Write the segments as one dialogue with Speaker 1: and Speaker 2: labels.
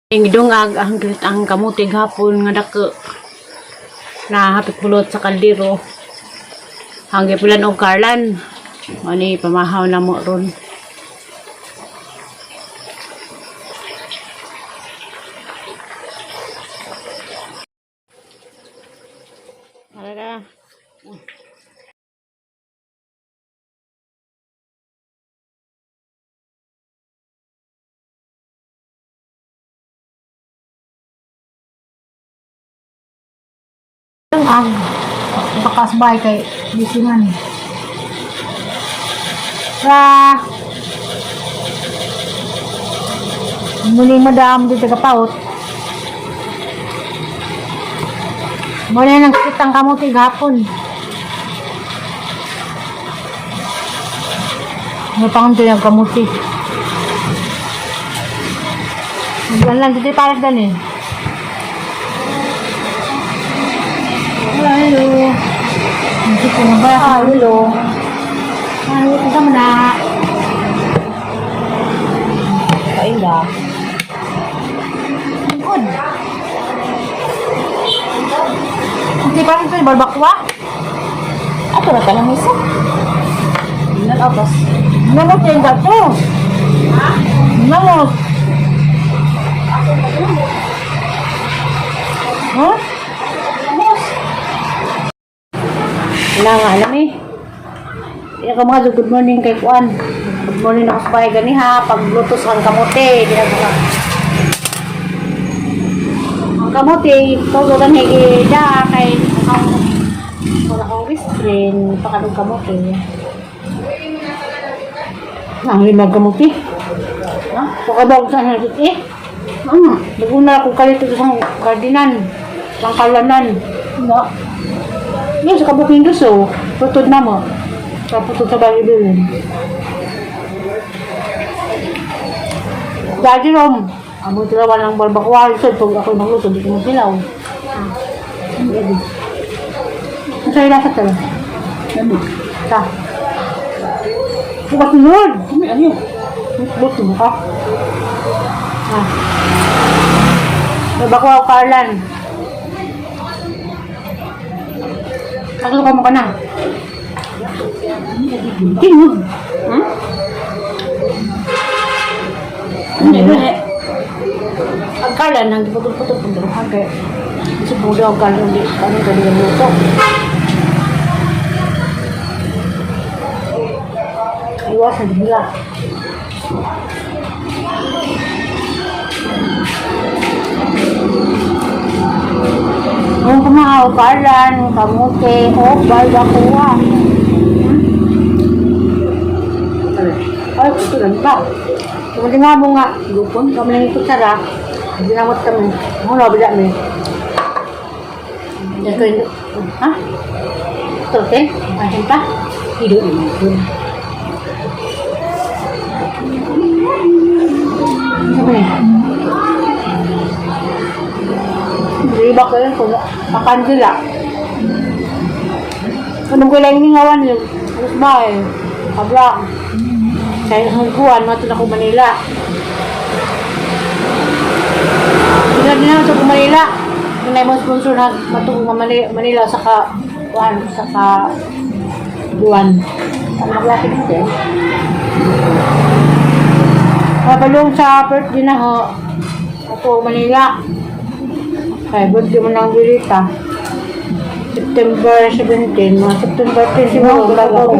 Speaker 1: Ing dungag ang kamuti hapon nga dako na hapit pulot sa kaldero. Hanggi pulan og karlan. Ani pamahaw na mo ron. Tara.
Speaker 2: Ang bakas bay kay busy man. Ra. Muli madam dito ka paut. Muli nang kitang kamuti gapon. Ano pang ang kamuti? Naglan lang dito pares dan eh. Hello. Hindi ko na ba? Ah, hello. Ay, ito mo na.
Speaker 1: Kain ba?
Speaker 2: Good. Hindi pa rin ito, barbakwa.
Speaker 1: Ato ra talang isa. Ilan atas?
Speaker 2: Namot yung gato. Namot. Huh?
Speaker 1: Wala nga alam eh. Di ako mga good morning kay Kuan. Good morning ako sa bahay gani ha. Paglutos ang kamote. Di ako ka. Ang kamote, todo lang higida kay ang wala akong restrain. Pakadong kamote. Ang limang kamote. Ha? Pakabag sa natin eh. Naguna ako kalito sa kardinan. Pangkalanan.
Speaker 2: No.
Speaker 1: Yan, sa kabuking duso. Putod na mo. Sa putod sa balibilin. Daddy Rom, amo dalawa ng barbacoa. Lisod, pag ako magluto, di ko magsilaw. Ready. Ang sa'yo lasa talaga.
Speaker 2: Ano?
Speaker 1: Ta. Bukas ni Lord.
Speaker 2: Ano?
Speaker 1: Bukas mo ka. Ah. Barbacoa o Carlan. Tatlo ka mo ka na. Tingog. Hmm?
Speaker 2: Ano yun?
Speaker 1: Ang kalan, ang putol-putol pang daruhan kaya isip mo daw ang kalan, hindi ano ka ang luto. Iwasan nila. Ang kumahaw, kalan, kamuti, o barbacoa. Ay, ito lang pa. Tumuli nga mo nga, lupon, kami lang ito tara. Hindi na mo kami. Ano, bila mi. Ito yung, ha? Ito, te? Asin pa?
Speaker 2: Ido yun.
Speaker 1: Ano ba yun? Hindi ba kayo kung makandila? Anong ko lang hingawan yun? Alas ba eh? Kabra. Sa hangguan, matun ako Manila. Sila din ako sa Manila. Kung mo sponsor na matuong Manila, Manila sa ka, kuan, sa ka, buwan. Ano maglaki dito eh? Mabalong sa birthday na ho. Ako, Manila. Kaya birthday mo ng Julita. September 17, mga September 10 siguro. Bago.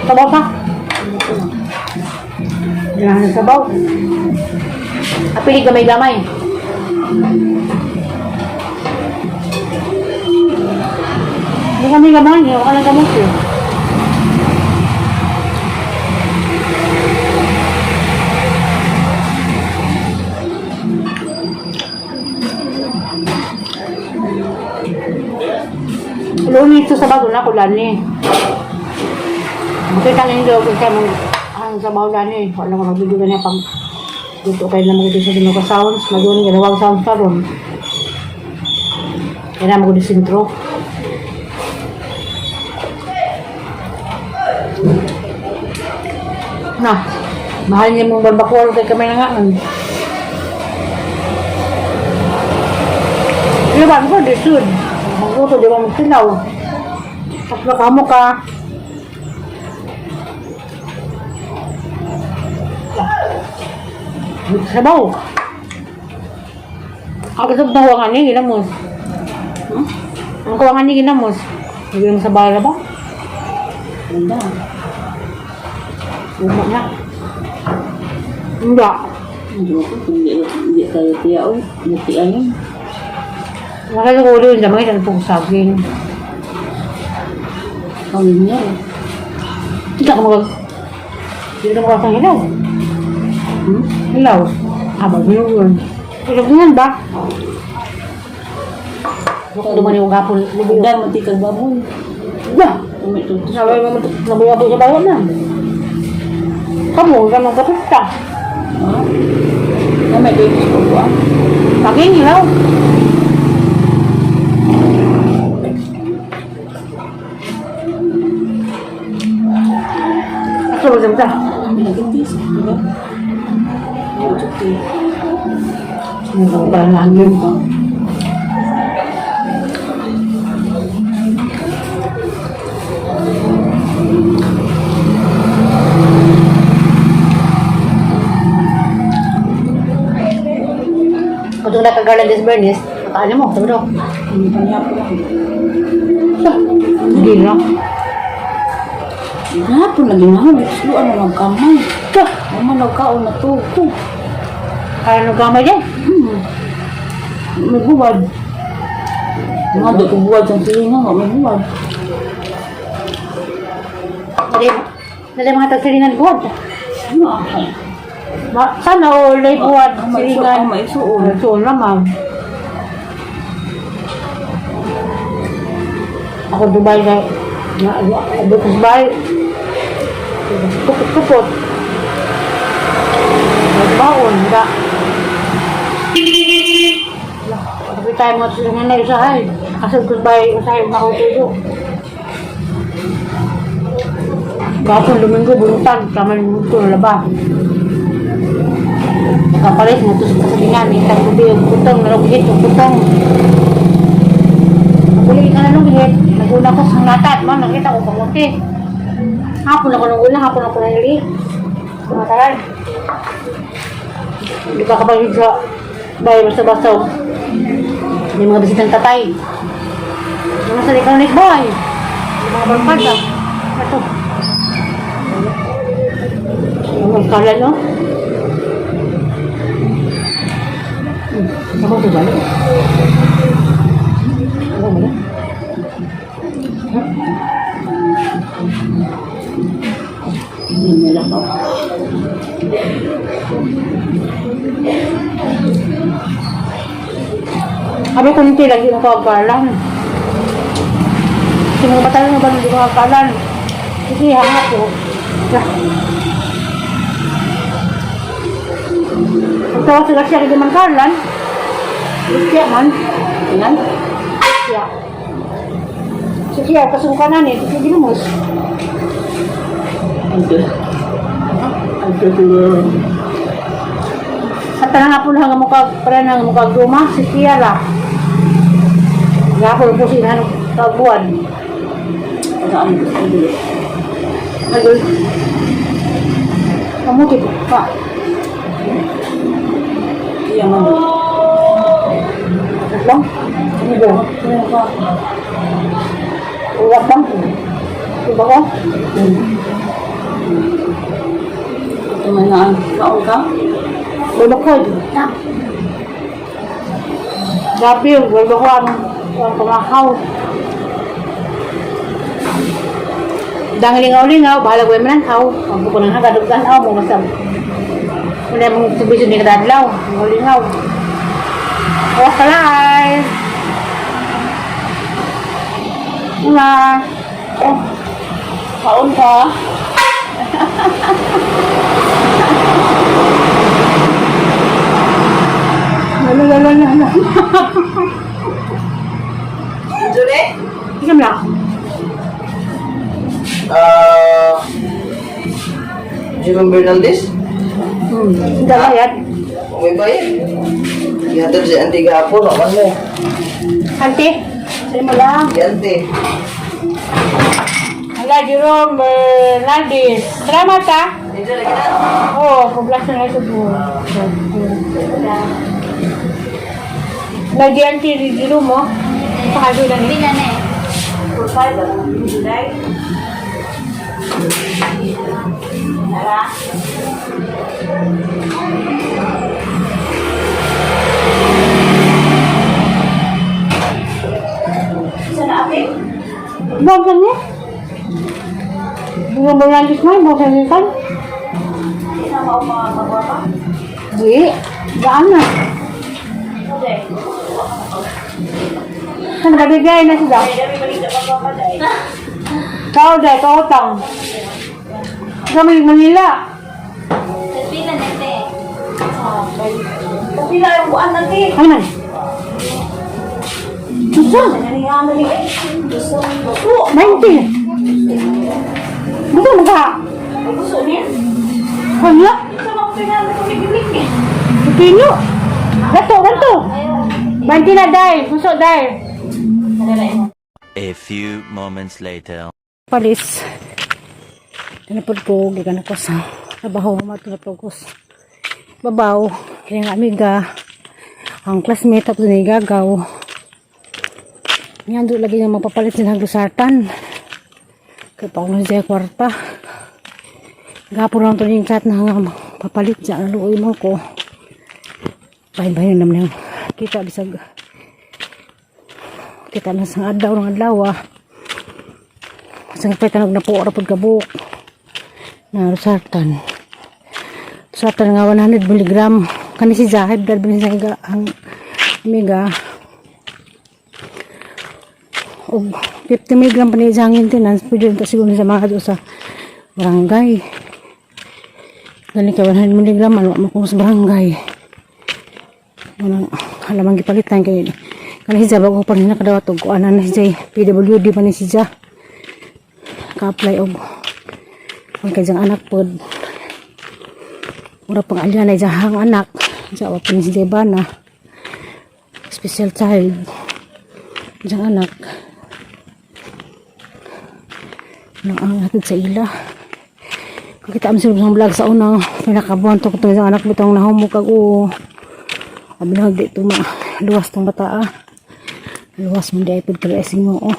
Speaker 1: Sabaw ka? Yan ang sabaw. Apili gamay-gamay. Hindi kami gamay, hindi ako lang gamot eh. Luni ito sa bago na kulan eh. Makita ninyo kung siya mong ang sabaw lani. Wala ko nagbibigyan niya pang dito kayo na magiging sa ginagawa sounds. Magiging ginawang sounds pa ron. Kaya na magiging sintro. Na, mahal niya mong barbacoa kay kamay na nga. Iwan ko, di sud. Magluto, di ba magsilaw. At baka mo ka. Sabaw. Ako sa tawangan ni ginamos.
Speaker 2: Hmm?
Speaker 1: Ang kuwangan ni ginamos. Hindi mo sa bahay na ba?
Speaker 2: Ganda.
Speaker 1: Uma na. Hindi.
Speaker 2: Hindi ko, hindi, hindi tayo tiya, oy. Hindi tiya yun.
Speaker 1: Nakita ko yun, damay ng pong saging.
Speaker 2: Ang niya eh.
Speaker 1: Hindi ka mag... Hindi ka magkasang hilaw.
Speaker 2: Hmm?
Speaker 1: Hilaw. Habang yun. Hilaw yan ba? Duman yung gapon.
Speaker 2: Ganda, mati kag baboy.
Speaker 1: Ba!
Speaker 2: Tumitutos.
Speaker 1: Nabay mo nabay sa bayan na. Kamu, ka nang kapista.
Speaker 2: Ha? Na may babies ko ah.
Speaker 1: Saging, hilaw. Ito ba siya?
Speaker 2: Nagipis, di ba? Nagipis.
Speaker 1: Ano ba langin ko? Kung nakagalan des Bernis, nakaano mo, sabi daw.
Speaker 2: Hindi pa niya po lang.
Speaker 1: Hindi na.
Speaker 2: Gapon lagi na ako. Slow ano lang kamay.
Speaker 1: Ito,
Speaker 2: Mama nagkaon na to. Ko.
Speaker 1: kaya nagkamay din.
Speaker 2: May buwad. Mga di ko buwad sa silingan nga. May buwad.
Speaker 1: Dali, dali mga tagsilingan buwad.
Speaker 2: Ano ako?
Speaker 1: Ma, sana o lay buwad,
Speaker 2: Ang maisuon.
Speaker 1: silingan.
Speaker 2: Ang maisuon.
Speaker 1: Isuon naman. Ako Dubai na, na, na Dubai. Kupot-kupot. Nagbaon, da. Tapi tayo mga silingan na usahay. Kasi Dubai, usahay makutuyo. Gapon, Domingo, buntag, tama yung muto, laba. Nakapalit na ito sa kasalingan, itang gabi, ang putong, narughit, ang putong. Naguli ka na nung hit, naguna ko sa latat, man, nakita ko kamuti. Hapon ako nung una, hapon ako nalili. Matagal. Hindi ka kapag sa bahay, basta-basta. May mga bisitang tatay. Mga sa ikaw ni boy. Mga barkada. Ito. Ang kala, no? Ako sa balik. Ako ba na?
Speaker 2: Hindi nila ako.
Speaker 1: Abi kunti lagi mo kagalan. Kasi mga bata nga ba hindi ko kagalan? Sige, hangat ko. Ya. Ang tawa sila siya kaya man kalan. Siya man.
Speaker 2: Ilan?
Speaker 1: Siya. Sige, kasukan na ni. Sige, ginamos.
Speaker 2: Ang Ang siguro.
Speaker 1: Sa tanang hapon hanggang mukha, para nang mukha guma, si Tiara. Gapon po sila ng kabuan.
Speaker 2: Saan gusto ko?
Speaker 1: Agol. Kamuti pa.
Speaker 2: Iya man.
Speaker 1: Lang? Ano ba?
Speaker 2: Ano ka?
Speaker 1: Uwak bang? Diba ko?
Speaker 2: Ito man na. Kaon ka?
Speaker 1: Wala ko. Na. Gabi, wala ko ang pamakaw. Dang lingaw-lingaw, bahala ko yung mananhaw. Ang buko ng hagad, uganaw mo masam. Wala mong sabihin ni kadadlaw. Lingaw-lingaw. Oras ka lang. Una.
Speaker 2: Oh. Kaon ka?
Speaker 1: Lala, lala, lala.
Speaker 3: Jure?
Speaker 1: Isam lang.
Speaker 3: Ah, Jerome Bernaldez?
Speaker 1: Dala yan.
Speaker 3: May bayad. Gihatod si auntie gahapon, wakan mo.
Speaker 1: Ante, sa'yo mo lang.
Speaker 3: Si auntie.
Speaker 1: Hala, Jerome Bernaldez. Salamat ah.
Speaker 3: Dito lagi na.
Speaker 1: Oo, poblasyon na ito po. Lagi ang tiri Jerome mo. Pakado lang eh.
Speaker 2: Pila na eh.
Speaker 1: Bawang niya. Jerome Bernaldez mo, bawang niya kan? Di, daan na. Saan nabigay na sila? Tao dahil, kautang. Kami Manila.
Speaker 2: Pila na ito eh.
Speaker 4: Pila yung buwan natin.
Speaker 1: Ano man? Gusto?
Speaker 4: Nangyayari ni eh. Gusto. Gusto.
Speaker 1: 90. Gusto mo ka?
Speaker 4: Gusto niya.
Speaker 1: Kanya?
Speaker 4: Gusto mo pinal na kumigimik eh.
Speaker 1: Pino? Gato, gato. 90 na dahil. Gusto dahil.
Speaker 5: A few moments later.
Speaker 1: Palis. Tinapod ko, gikan ako sa trabaho, matulog ko sa babaw. Kaya nga amiga, ang classmate at ni gagaw. Yan doon lagi nga mapapalit sila ng lusartan. Kaya pa ako na siya kwarta. Gapon lang to yung chat na nga papalit siya. Luoy mo ko. Bahin-bahin naman yung kita bisag. Kita na sa adlaw ng adlaw ah. Sa pagtanog na po, rapod kabuk. Na sartan. Sartan nga 100 milligram. Kani si Zahid, dahil bin sa ang amiga. Og 50 milligram pa ni isang maintenance. Pwede rin to siguro sa mga doon sa barangay. Dali ka 100 milligram, ano mo kung sa barangay. Manang alamang gipalitan kay kani si Zah, bago pa ni nakadawat og kuan na si Zah, PWD pa ni si Zah ka-apply og ang kanyang anak pod mura pang alya na iyang anak sa wa pa ni si Debana special child iyang anak nang ang hatid sa ila. Kakita am sila sa vlog sa una pinakabuhan to ko iyang anak bitong nahumok ag oo abinag di to ma luwas tong bata ah. Luwas man di ay pud kay mo oh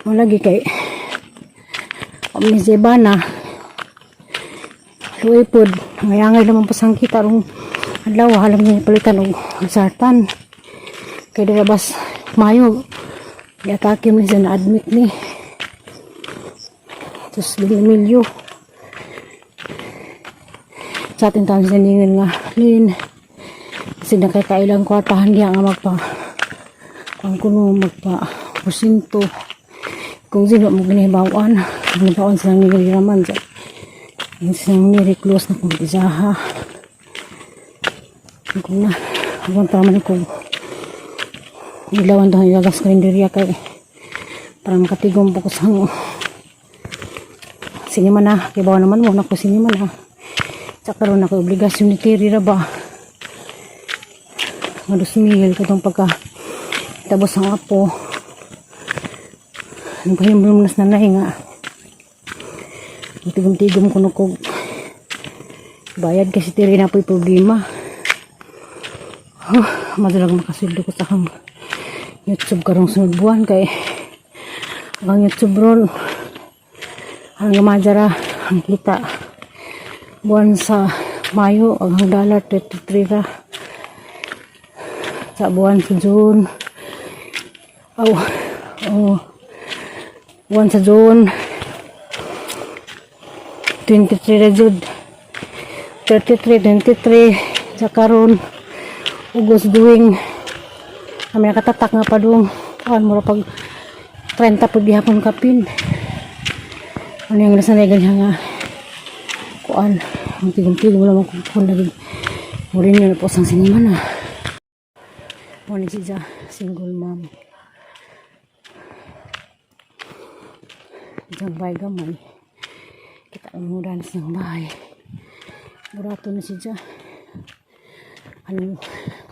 Speaker 1: wala lagi kay Omnizebana luwi pod ngayangay naman po sang kita rong adlaw halam niya palitan og sartan kay dira bas mayo giatake man siya na admit ni tapos Emilio sa atin taon siya ningon nga lin kasi nakakailang kwartahan niya nga magpa ang kuno magpa porsinto kung sino mo ginahibawan ginahibawan silang niliraman sa yung silang nireclose na kung isaha kung na awan pa naman kung ilawan doon ilagas karinderya kay para makatigom po ko sa sinima na kibaw naman mo na ko sinima na sa karon ako obligasyon ni Terry ra ba nga 2,000 katong pagka tapos ang apo nagpahimbrom na sa nanay nga tigom-tigom ko ko bayad kasi tiri na po'y problema. Huh, madalag makasildo ko sa akong YouTube karong sunod buwan kay ang YouTube ron ang gamadara ang kita buwan sa Mayo ang dollar 33 ra sa buwan sa June. Oh, oh, buwan sa June 23 ra jud 33 23 sa karon ugos doing kami nakatatak nga padung kuan mura pag 30 pud gihapon kapin ano yung nasa na ganyan nga kuan ang tigom-tigom naman kung kuan lagi murin yun na po sang sinima na. Mo ni siya single mom. Diyan bahay gamay. Kita ang mura na siyang bahay. Burato na siya.
Speaker 2: Ano,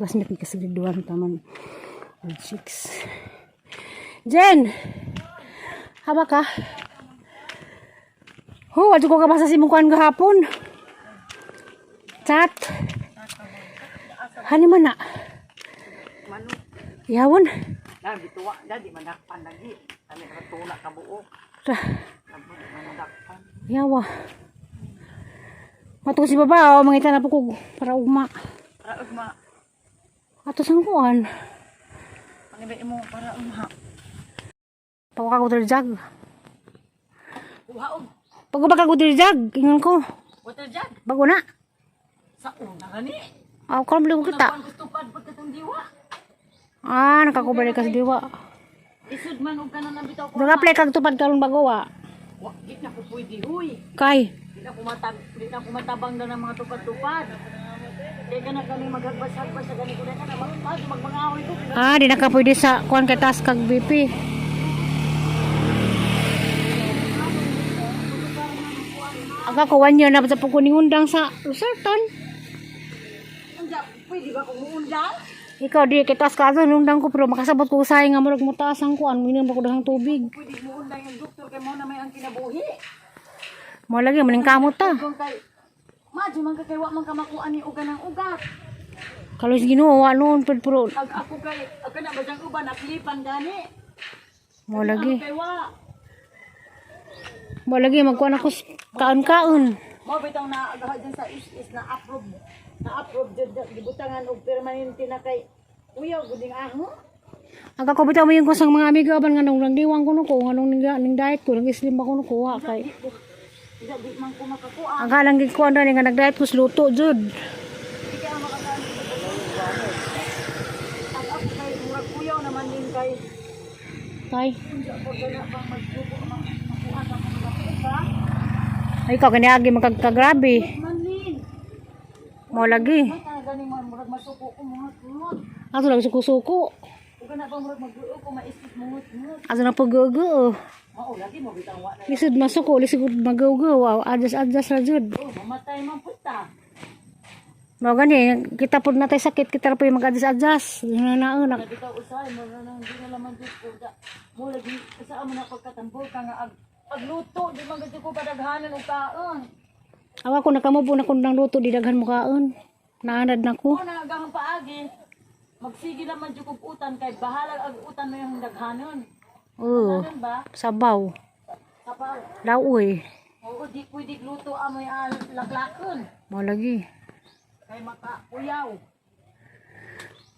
Speaker 2: classmate ni kasi grade 1 taman. Grade 6. Jen! Haba ka? Ho, adyo ko ka basa si mong gahapon. Chat. Hani man na. Yawon.
Speaker 3: Na bituwa na di manakpan lagi. Ani ka tuna ka buok.
Speaker 2: Ra.
Speaker 3: Manakpan.
Speaker 2: Yawa. Mato si baba, oh, mangita na po ko para ugma.
Speaker 3: Para ugma.
Speaker 2: Ato sang kuan.
Speaker 3: Pangibay mo para ugma.
Speaker 2: Pagka ko diri jag. Pag ba ka diri jag, ingon ko.
Speaker 4: Water jug.
Speaker 2: Bago na.
Speaker 4: Sa una gani.
Speaker 2: Aw, karon bili ko kita.
Speaker 4: Ang gusto pa pagkatong diwa.
Speaker 2: Ah, nakakubali ka sa diwa.
Speaker 4: Isud man og kanan ang bitaw ko.
Speaker 2: Nag-apply kag tupad karon bago wa.
Speaker 4: Wa di na ko pwede huy.
Speaker 2: Kay.
Speaker 4: Di na ko matag, di na ko matabang na ng mga tupad-tupad. Di ka na kami maghagbas-hagbas sa gani ko na na magpag magmangahoy ko.
Speaker 2: Ah, di na ka pwede sa kuan kay taas kag BP. Aga ko 1 year na sa pagkuning undang sa Lucerton.
Speaker 4: Unja, pwede ba kung muundang?
Speaker 2: Ikaw di kay taas ka ato undang ko pero makasabot ko usahay nga murag mo taas ang kuan minom pa ko daghang tubig.
Speaker 4: Pwede muundang yung doktor kay mo na may ang kinabuhi.
Speaker 2: Mo lagi maning kamot ta.
Speaker 4: Kung kay Madyo man ka kay wa man ka makuha ni uga ng ugat.
Speaker 2: Kalos Ginoo wa noon pud pero
Speaker 4: Ag ako kay ag kana ba diyang uban naklipan gani.
Speaker 2: mo lagi.
Speaker 4: Kay wa.
Speaker 2: Mo lagi magkuan ako kaon-kaon.
Speaker 4: Mo bitaw na agaha dyan sa is na approve. Na approve jud gibutangan og permanente na kay uyaw guding aho.
Speaker 2: Ang ako bitaw mo yung kusang mga amigo aban nga nung diwang ko no ko nga nung ning diet ko nang islim ba ko no ko wa kay.
Speaker 4: Di di man ko makakuha.
Speaker 2: Ang kalang gikuan ra ni nga nag-diet ko sa luto jud.
Speaker 4: Di kaya makakaan. Ag ako kay murag uyaw naman din kay
Speaker 2: Kay.
Speaker 4: unja ko gana bang magsubo makuha sa mga ba?
Speaker 2: Ay ikaw kaniagi magkagkagrabe.
Speaker 4: Manlin.
Speaker 2: Mo lagi.
Speaker 4: Ay kana gani mo murag masuko ko mungot-ngot.
Speaker 2: Ato lang suko-suko.
Speaker 4: Ug kana bang murag magduo ko maisip mungot-ngot.
Speaker 2: Ato na pag-ugo.
Speaker 4: Mao lagi mo bitaw wa na.
Speaker 2: Lisod masuko, lisod mag-ugo. Wow, adjust adjust ra jud.
Speaker 4: Oh, mamatay man puta.
Speaker 2: Mao gani, kita pud natay sakit, kita ra po yung mag-adjust adjust. Na na
Speaker 4: Bitaw usahay mo na nang di na laman jud ko da. Mo lagi sa amo na pagkatambol ka nga ag pagluto di man gud ko padaghanan og kaon.
Speaker 2: Awa ko nakamubo na kung nang luto di daghan mo kaon. Naanad na ko.
Speaker 4: Mo na agahang paagi. Magsige laman jud kog utan kay bahala ag utan mo yung daghanon.
Speaker 2: Oo.
Speaker 4: Kanon ba?
Speaker 2: Sabaw.
Speaker 4: Kapaw.
Speaker 2: Laoy.
Speaker 4: Oo, di pwede luto amoy ang laklakon.
Speaker 2: Mo lagi.
Speaker 4: Kay maka uyaw.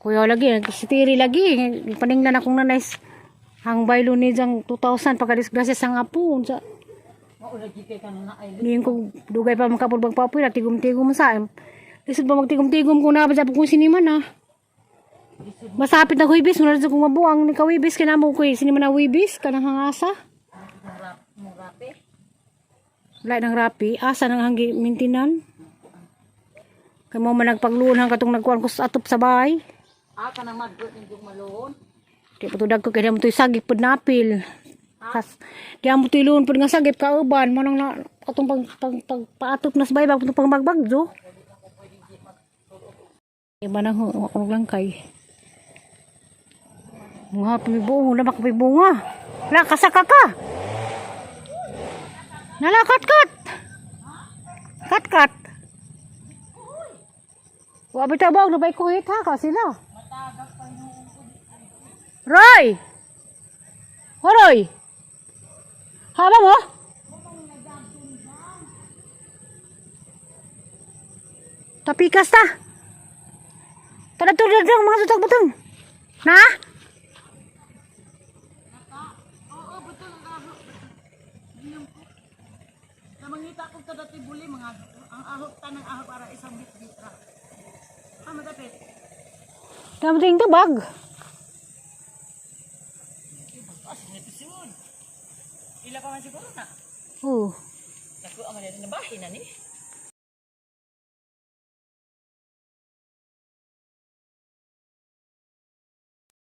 Speaker 2: Kuya lagi, si Tiri lagi. Paninglan akong nanay. Ang baylo ni jang 2,000 pagkadisgrasya sa nga po. Unsa.
Speaker 4: Mao lagi kay kanon na ay
Speaker 2: Ngayon ko dugay pa makapod magpapoy na tigom-tigom sa. Lisod ba magtigom-tigom kung nabad sa kung siniman ah. Masapit na huibis, muna rin kung mabuang ni kawibis, kinamo ko eh, siniman na huibis, kanang hangasa. Wala ng rapi, asa nang hanggi mintinan. Kay mo man nagpagluon hang katong nagkuan ko sa atop sa bahay.
Speaker 4: Ah, kanang maggot ning maluhon.
Speaker 2: Di pa to dagko kay di mo to'y sagip pud napil. Kas di mo to'y luon pud nga sagip kauban mo nang na, katong pag, pag, pag paatop na sa bahay bago pang bagbagdo. Iba na ho, ako lang kay. Mga pamibungo na makapibunga. Wala, kasaka ka. Nala, kat kat. Kat kat. Wa bitaw ba nabay ko hit ha ka sila. Roy! Horoy! Haba mo? Tapikas ta. Tada tulad lang mga tutag butang. Na?
Speaker 4: Namangita kog kadati buli mga ang ahok tanang ahok para isang bitbit ra. Ah, madapit.
Speaker 2: Damating to bag.
Speaker 4: Ila pa man siguro na.
Speaker 2: Oh.
Speaker 4: Dako ang man na bahin na ni.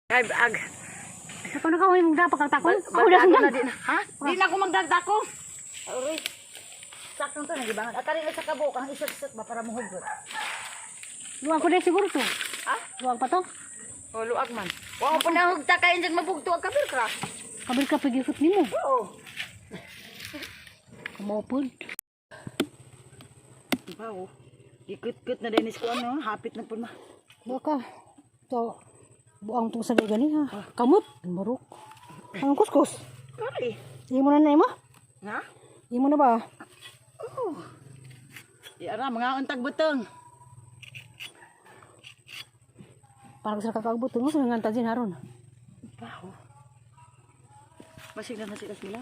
Speaker 3: Ay ag.
Speaker 2: Ako na kahoy mong dapat kang takon. Ako na
Speaker 3: na din. Ha?
Speaker 4: Di na ako magdagdako. Aroy. Saktong to nagibangan. At na sa kabuk ang isat-isat ba para muhugot.
Speaker 2: Luwag ko na siguro to.
Speaker 4: Ah?
Speaker 2: Luwag pa to.
Speaker 4: O luag man. Wa mo panahog ta kayo dyan mabugto ang kabir ka.
Speaker 2: Kabir ka pagikot nimo.
Speaker 4: Oo.
Speaker 2: Kamopod.
Speaker 4: Bawo. Ikut-kut na din ko ano, hapit na pud ma.
Speaker 2: Baka. To. Buang to sa gani ha. Kamot. Marok. Ang kuskus.
Speaker 4: Kari.
Speaker 2: Imo na na imo?
Speaker 4: Nga?
Speaker 2: Imo na ba?
Speaker 4: Iara mga untag butong.
Speaker 2: Parang sa kakagbot mo sa nga tajin haron.
Speaker 4: Bawo. Masig na masig sila.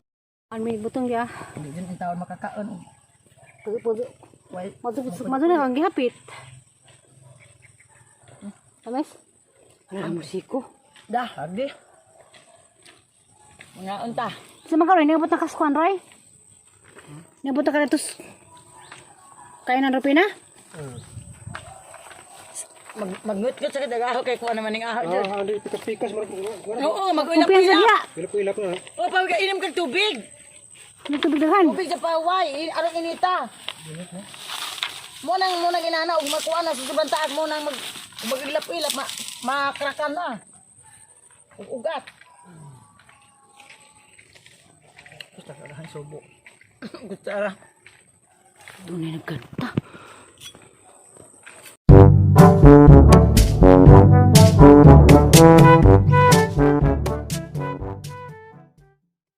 Speaker 2: An may butong ya.
Speaker 4: Hindi din ang taon makakaon.
Speaker 2: Pudo pudo.
Speaker 4: Why?
Speaker 2: Madto na kang gihapit. Tamis? Ano ang musiko?
Speaker 4: Dah, agi. Mga unta.
Speaker 2: Sa mga karoy, niabot na kaskuan, Roy? Niabot na ka na tos. Kaya na, Rupina?
Speaker 4: Mag magngut-ngut sa kitag aho kay kuha naman ning aho jud.
Speaker 6: Ah, hindi pikas-pikas mo.
Speaker 4: Oo, mag-ulap
Speaker 2: Kumpiyansa niya.
Speaker 6: Ilap-ilap na.
Speaker 4: O pa inom kag tubig.
Speaker 2: Nagtubigdahan.
Speaker 4: Tubig sa paway, arang inita. Mo nang inana og makuha na sa subantaas mo nang mag magilap-ilap ma makrakan na. Ug ugat. Gusto ka subo. Gusto ara.
Speaker 2: Doon na nagkanta.